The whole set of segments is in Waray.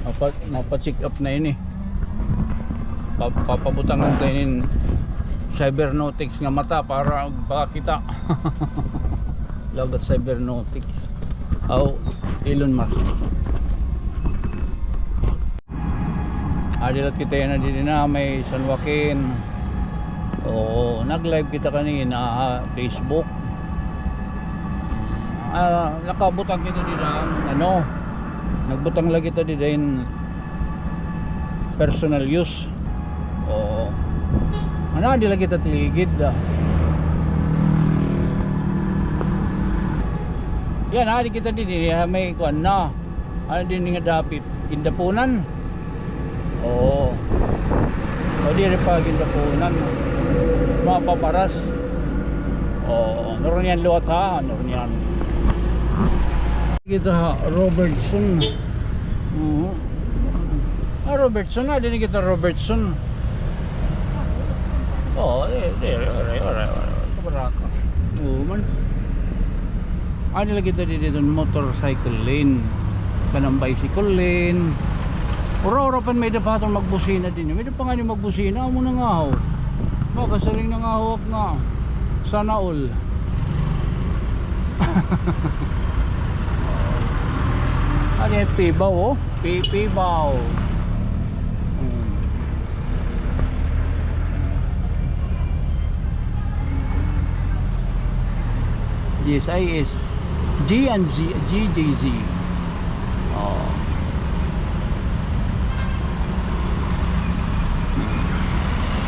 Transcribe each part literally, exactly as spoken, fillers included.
Mapa-, mapa-check up na ini. Pa-, papabutangan ta inin cybernautics nga mata para makakita. Lagat cybernautics. Aw, Elon Musk. Adi la kita yana didi na may San Joaquin. Oo, nag-live kita kanina ha Facebook. Ah, nakabutang kita dida, ano, nagbutang la kita dida hin personal use. Oo. Ano, adi la kita tiligid, ah. Yan, adi kita didi, ah, may kuan na. Ano dinhi nga dapit? Gindapunan. Oo. O, diri pa Gindapunan. Mapabaras. Oo. Nurnian liwat ha. Nurnian. Kita ha, Robertson. Oo. Ah, Robertson na. Dinhi kita Robertson. Oo, eh, diri, diri, diri, diri. Kabaraka. Oo man. Adi la kita didi ha motorcycle lane. Kanan bicycle lane. Ura-ura pa may-ada pa ha aton magbusina dinhi. May-ada pa ngani magbusina. Amo nangahaw. Makasiring nangahaw ak nga. Sana all. Adi, Pibaw, oh. Pi-, Pibaw. Hmm. G S I S. G and Z, G J Z. Oh.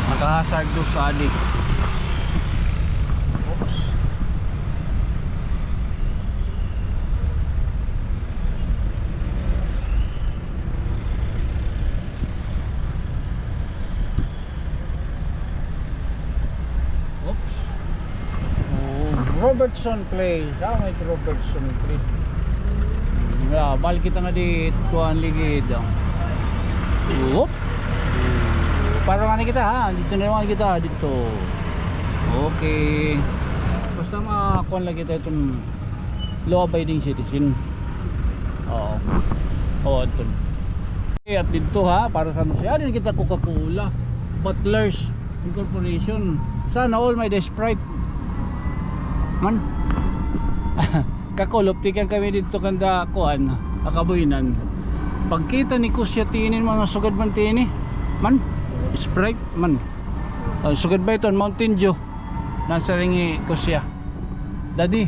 Makahasag do sa adi. Oops. Oops. Oh, Robertson Place. Ah, may Robertson Place. Yeah, balik kita nga di kuan ligid. Whoop. Para man kita ha. Dito na naman kita dito. Okay. Basta makakuan lagi tayo itong law-abiding citizen. Oo. Oo, adto. Eh, at dito ha, para sa ano siya, din kita Coca-Cola. Bottlers Incorporation. Sana all may-ada Sprite. Man. Kakulop, tikang kami dito kanda, kuan, Kabuyanan. Pagkita ni Kusya tinin, mga sugad man tini. Man. Sprite, man. Oh, sugad ba iton? Mountain Dew. Nasiring hi Kusya, "Daddy,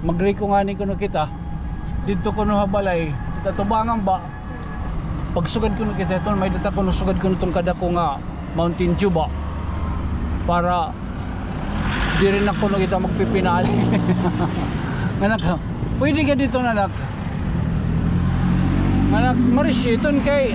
magriko ngani kuno kita. Didto kuno ha balay, kita tubangan ba?" Pagsugad kuno kita iton, may-ada ta kuno sugad kuno iton kadako nga Mountain Dew ba? Para diri na kuno kita magpipinali. Nga anak, pwede ka dito, anak. Nga anak, marisyo iton kay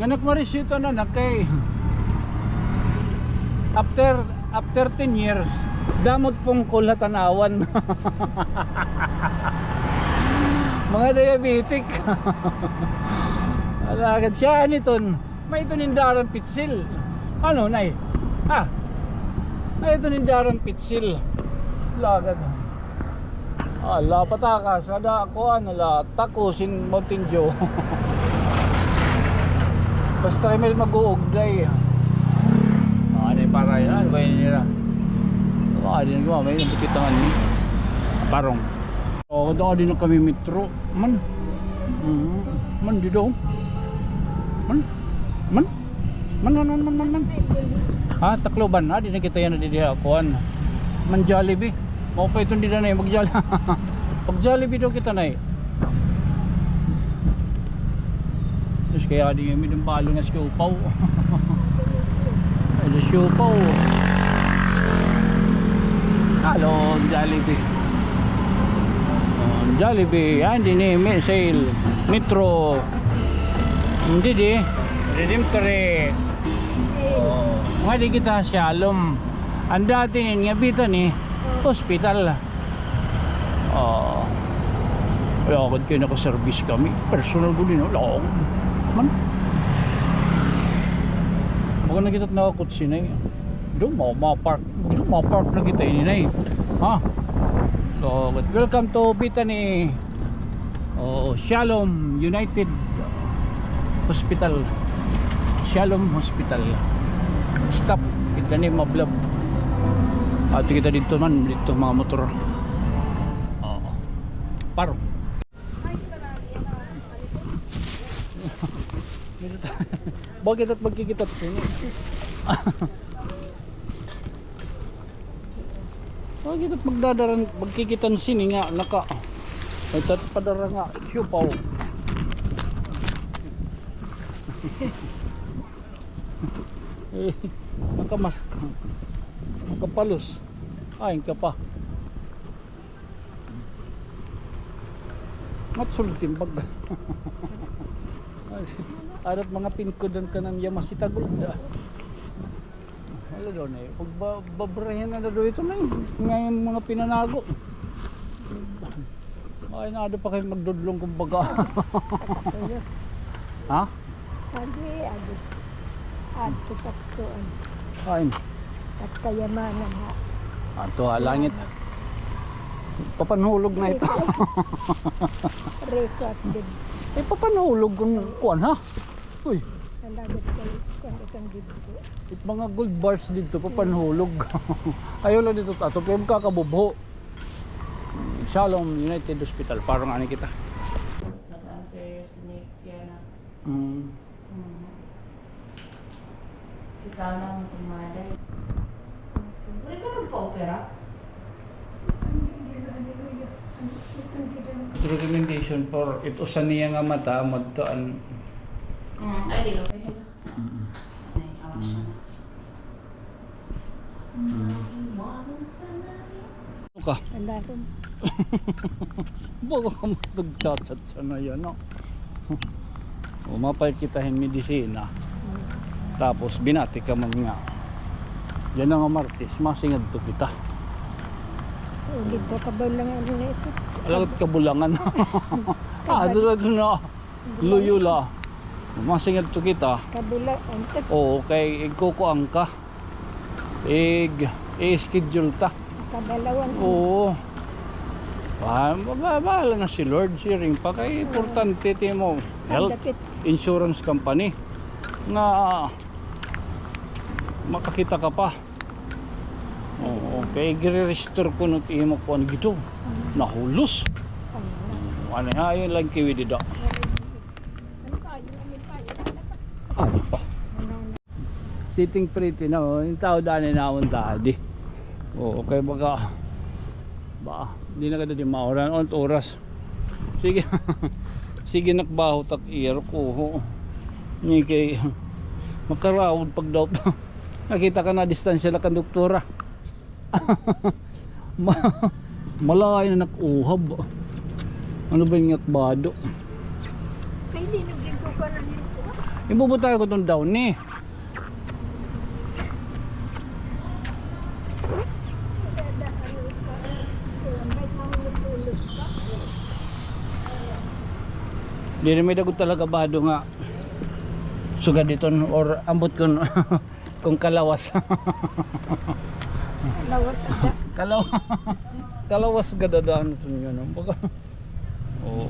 Nga anak, marisyo iton, anak, kay after, after ten years, damo it pungkol ha tan-awan. Mga diabetic. Alagad siya, ano iton? May ito nindaran pitsil. Ano, nay? Ah. May ito nindaran pitsil. Lagad. Ala, patakas. Ada ako, ano la, takos in Mountain Dew. Basta may mag-uugday. Ah, ano yung para yun? Ano ba yun nila? Ah, di na gumamay. Ang bukitangan ni Parong. Oh, kada adi na kami metro. Man. Mm. Man, di daw. Man. Man. Man, man, man, man, man, man. Ah, Tacloban. Ah, di na kita yana didi ha kuan. Man Jollibee. Mao pa iton dida na, eh, mag-Jolli-, mag-Jollibee daw kita na, eh. Tapos kaya di nga may dumpalo nga siopaw. Ay, siopaw. Halo, Jollibee. Oh, Jollibee. Yan, dinhi, may sale. Metro. Didi. Redemptory. Oh. Nga di kita Shalom. An dati nin nga Bethany, hospital. Ah, kaya agad kay naka-service kami. Personal ko din, oh. Laong. Man. Pag nakita na ako, sinay. Doon mo, ma-park. Doon mo, park na kita ini, nay. Ha? So, welcome to Bethany. Oh, Shalom United Hospital. Shalom Hospital. Stop. Kita ni mablab. Ato kita dito man, dito mga motor. Oo. Paro. Bakit at magkikita sini? Bakit at magdadaran, magkikitan sini nga naka, ay, tat-, padara nga siupaw. Eh, nakamask. Nakapalos. Ay, ka pa. Matsulod timbag. Adat mga pinkudan kanan Yamashita Gold, ah. Wala daw na eh. Pag ba-, babrahin na daw ito na yun. Ngayon mga pinanago. Ay, na pa kayo magdudlong kumbaga. Ha? Agi, agi. Adto, takto, ano. Kain. At kayamanan, ha? Adto, ha, langit. Papanhulog na ito. Record din. Eh, papanhulog kung kuwan, ha? Uy. Ang dagat kayo, kung isang dito. It mga gold bars dito, papanhulog. Ayaw lang dito, ato, pero magkakabubho. Shalom United Hospital, parang ani kita. Nag-answer si Nick, yan na. Mm. Mhm. Ikaw na ang tumaday. Wala ka nagpa-opera? Recommendation for it usa niya nga mata, madto an... Mm, ay, di, okay. Mm. Ay, awas siya na. Mm. Mm. Ka. Ang dahon. Baga ka matagchat-chat na yan, no? O, mapay kita hin medisina. Mm. Tapos, binati ka man nga. Yan na nga Martes, masingadto kita. O, dito, kabulangan na ito. Alagat kabulangan. Ah, doon, doon na. Loyola. Masingadto kita. Kabulangan. Oo, kay igkukuan ka. Ig, i-schedule ta. Kabalawan. Oo. Ba-, ba-, bahala na si Lord, siring pa kay importante timo health insurance company nga makakita ka pa. Oo, kay gire-restore kuno it imo kuan gito. Nahulos. Ano ha, yun lang kiwi dida. Ano pa? Sitting pretty na, oh. Yung tao daan ay naon dadi. Oo, kay baga, ba, di na ka dadi mauran. Oras. Sige. Sige, nakbaho tak iyar ko, ho. Ni kay, makarawod pag daw. Nakita ka na, distansya la kan doktora. Ma-, malayo na nak-uhab. Ano ba yung ngatbado? Kay di naging ko ka na nito. Ibubutang ko itong daon, eh. Diri may dagot talaga bado nga sugad iton or ambot kon, kon kalawas. Kalawas ada. Kalaw-, kalawas gadadaan iton yun, no? Baga, oo.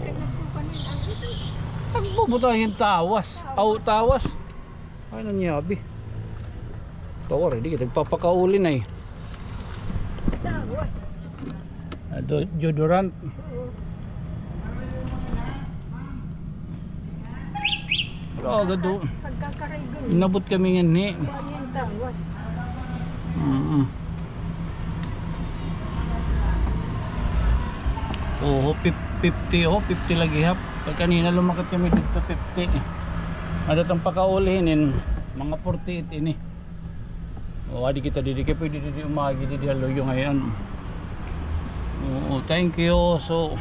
Nagbubutang yung tawas. Aw, tawas. Ay, nanyabi. Tawar, di kita nagpapakauli na eh. Tawas. Ah, do-, deodorant. Oo. Wala, agad do. Pagkakarigo. Inabot kami nga ni. Kuha niya yung tawas. Mm. Oo, fif-, fifty, oh, fifty lagi hap. Pag kanina lumakat kami dito, fifty. Ada tang pakauli hinin, mga forty-eight ini. O, adi kita didi, kay pwede didi umagi didi ha luyo ngayon. Oo, thank you. So,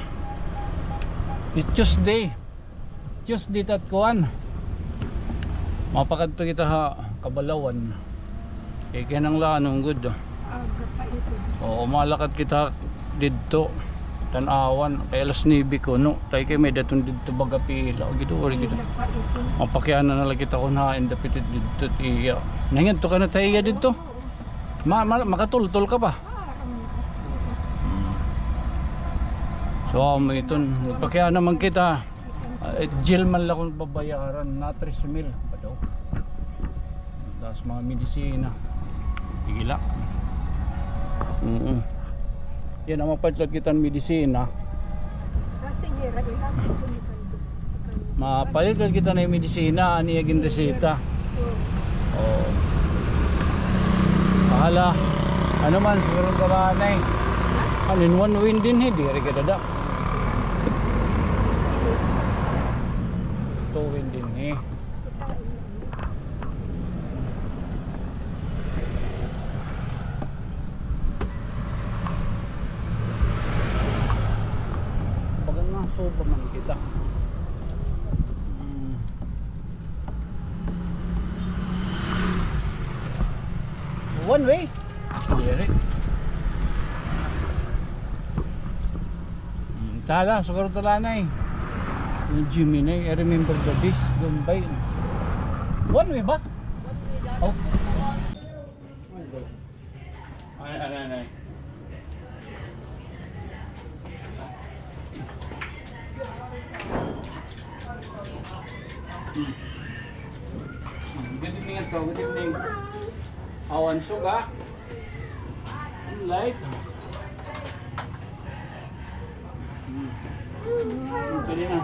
it's Tuesday. Tuesday tat kuan. Mapakadto kita ha Kabalawan. Kay kinahanglan gud. Aga pa ito. Oo, malakat kita didto. Tan-awan, kay alas nuebe kuno. Tay kay may daton didto baga pila. Gid, ori gid. Mapakiana na la kita kon hain dapit didto iya. Nangadto ka na ta iya didto. Ma, ma, makatultol ka pa. So, amo iton. Nagpakiana man kita. Ah, eh, jail man la kon babayaran na tres mil. Bato. Tapos mga medisina. Sige la. Mm. Yan, an mapalit la kita hin medisina. Ah, sige, lagi lang. Mapalit la kita hin medisina, an iya ginreseta. Oo. Bahala. Ano man, siguro ito na, Nay. Ano, in one way dinhi, diri ka dada. Two way dinhi. Baga nasuba man kita. Hmm. One way? Diri. Hmm, tala, siguro tala na eh. Yung Jimmy na eh. I remember the days gone by. One way ba? Oh. Ay, ay, ay, ay. Hmm. Good evening, ato. Good evening. Awan suga. Ang light. Hmm. Pwede na.